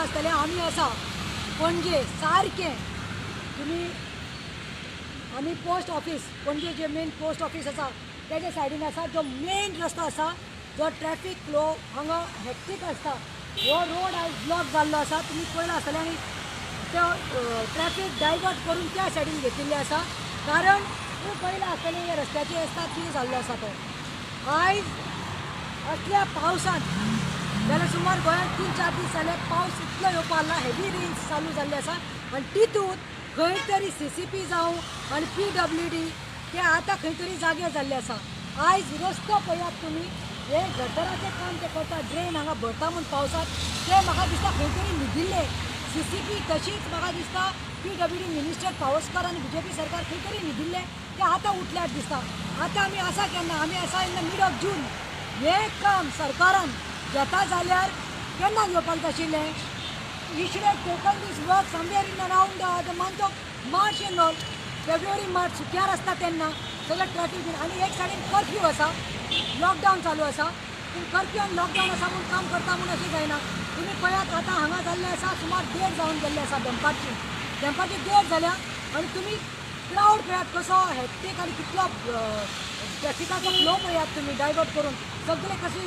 आसतले आमी आसा पणजे सारकें तुमी आमी पोस्ट ऑफिस पणजे जे मेन पोस्ट ऑफिस आसा तेज्या सायडीन आसा जो मेन रस्तो आसा जो ट्रॅफिक फ्लो हांगा हॅक्टीक आसता हो रोड आयज ब्लॉक जाल्लो आसा. तुमी पळयलां आसतलें आनी तो ट्रॅफिक डायवर्ट करून त्या सायडीन घेतिल्लें आसा कारण तुमी पळयलां आसतलें हे रस्त्याचेर आसता कितें जाल्लो आसा तो. आयज असल्या पावसांत जाल्यार सुमार गोंयांत 3-4 दीस जाले पावस इतलो येवपा लागला, हेवी रेन्स चालू जाल्ले आसा आनी तितूंत खंय तरी CCP जावं आनी PWD ते आतां खंय तरी जागे जाल्ले आसा. आयज रस्तो पळयात तुमी, हे गटराचें काम ते करता, ड्रेन हांगा भरता म्हूण पावसांत ते म्हाका दिसता खंय तरी न्हिदिल्ले. CCP तशीच म्हाका दिसता PWD minister Pawaskar आनी BJP सरकार खंय तरी न्हिदिल्ले, ते आतां उठल्यार दिसता. आतां आमी आसा केन्ना, आमी आसा in the mid of June. हें काम सरकारान घेता जाल्यार केन्ना घेवपाक जाय आशिल्लें? You should have taken this work somewhere in around the month of March and all. February March सुक्यार आसता तेन्ना सगळें ट्रॅफिक बीन आनी एक सायडीन कर्फ्यू आसा, लॉकडावन चालू आसा. पूण कर्फ्यू आनी लॉकडावन आसा म्हूण काम करता म्हूण अशें जायना. तुमी पळयात आतां हांगा जाल्लें आसा सुमार 1:30 जावन गेल्लें आसा, दनपारची 1:30 जाल्या आनी तुमी क्रावड पळयात कसो हॅक्टीक आनी कितलो ट्रॅफिकाचो फ्लो पळयात तुमी डायवर्ट करून सगळे कशी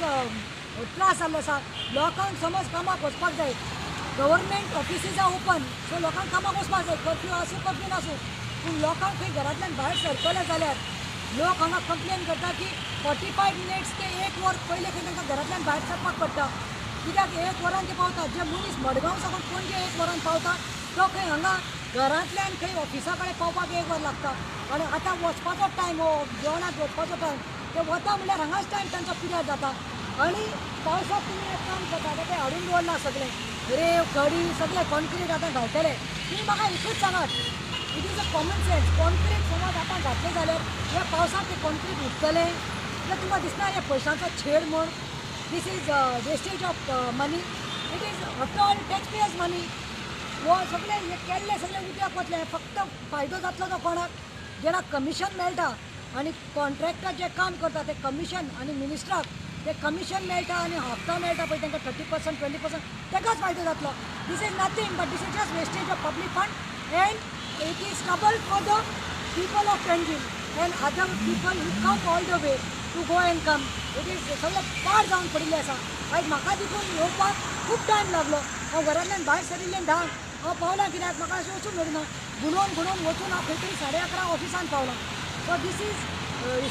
त्रास जाल्लो आसा. लोकांक समज कामाक वचपाक जाय, government offices are open, so लोकांक कामाक वचपाक जाय, कर्फ्यू आसूं कर्फ्यू नासूं. पूण लोकांक खंय घरांतल्यान भायर सरतले जाल्यार लोक हांगा कंप्लेन करता की 45 मिनट्स ते 1 वर पयलें खंय तांकां घरांतल्यान भायर सरपाक पडटा. कित्याक 1 वरान ते पावता. जे मनीस मडगांव साकून पणजे 1 वरान पावता तो खंय हांगा घरांतल्यान खंय ऑफिसा कडेन पावपाक 1 वर लागता. आनी आतां वचपाचो टायम हो जेवणाक वचपाचो टायम, ते वता म्हणल्यार हांगाच टायम तांचो पिरियड जाता. आनी पावसाक तुमी एक काम करता, आतां तें हाडून दवरलां सगळें रेंव खडी सगळें कॉन्क्रीट आतां घालतले. तुमी म्हाका एकूच सांगात, it is a common sense, concrete समज आतां घातलें जाल्यार ह्या पावसांत तें कॉन्क्रीट उरतलें जाल्यार तुमकां दिसना हे पयशांचो छेड म्हूण? This is wastage of money, it is after all tax payers money. हो सगळें हे केल्लें सगळें उदक वतलें, फक्त फायदो जातलो तो कोणाक? जेन्ना कमिशन मेळटा आनी कॉन्ट्रॅक्टर जे काम करता ते कमिशन आनी मिनिस्टराक ते कमिशन मेळटा आनी हप्ता मेळटा पळय तांकां 30% 20% ताकाच फायदो जातलो. This is nothing but this is just wastage of public fund and it is trouble for the people of Panjim and other people who come all the way to go and come. It is सगळें पाड जावन पडिल्लें आसा. आयज म्हाका देखून येवपाक खूब टायम लागलो. हांव घरांतल्यान भायर सरिल्लें 10, हांव पावलां कित्याक म्हाका अशें वचूंक मेळना, गुणोवन गुणोवन वचून हांव खंय तरी 11:30 ऑफिसान पावलां. सो these is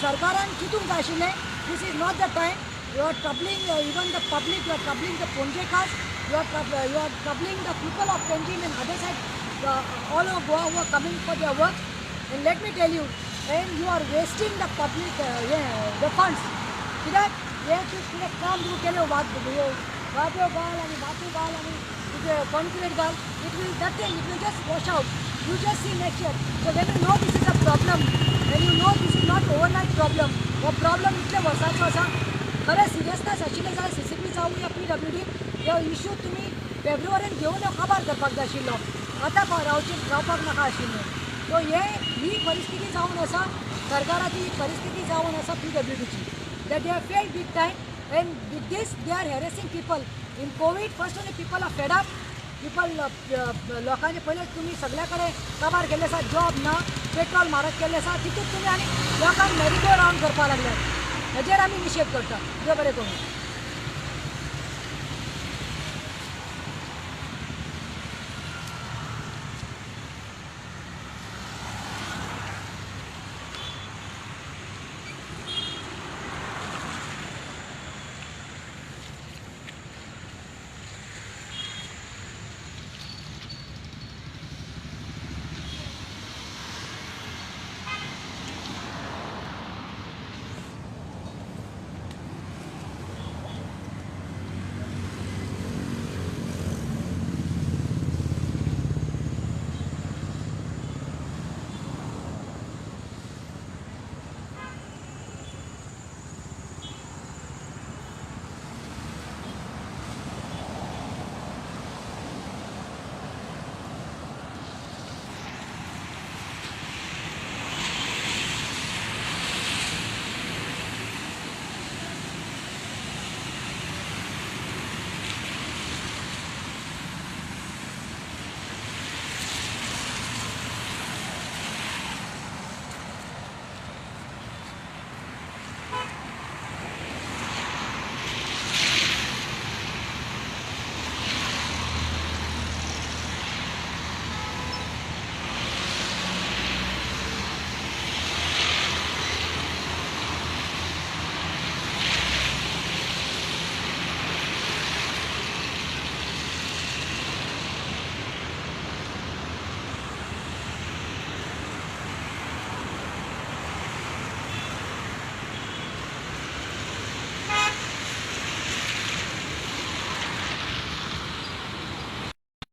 सरकारान चिंतूंक जाय आशिल्लें, this is not the time. You are troubling even the public, you are troubling the Ponjekars, you are troubling the people of Panjim and other side, all of Goa who are coming for their work. And let me tell you, and you are wasting the public the funds. कित्याक हें तूं कितें काम तुका केलें वाद्यो घाल आनी वातू घाल आनी तुजें कॉन्क्रीट घाल, it will nothing, it will just wash out. You just see next year. So when you know this is a problem, when you know this is not overnight problem, हो प्रॉब्लम इतले वर्सांचो आसा. खरें seriousness आशिल्लें जाल्यार CCP जावं या PWD हो इशू तुमी फेब्रुवारीन घेवन काबार करपाक जाय आशिल्लो, आतां रावपाक नाका आशिल्लें. सो हे ही परिस्थिती जावन आसा, सरकाराची ही परिस्थिती जावन आसा PWDची, that they have failed big time and with this they are harassing people. In COVID first only people are fed up, people लोकांचे पयलेच तुमी सगल्या कडेन काबार केल्ले आसा, जॉब ना, पेट्रोल म्हारग केल्लें आसा, तितूंत तुमी आनी लोकांक मेरी गो रावंड करपाक लागल्यात. हेजेर आमी निशेध करता. देव बरें करूं.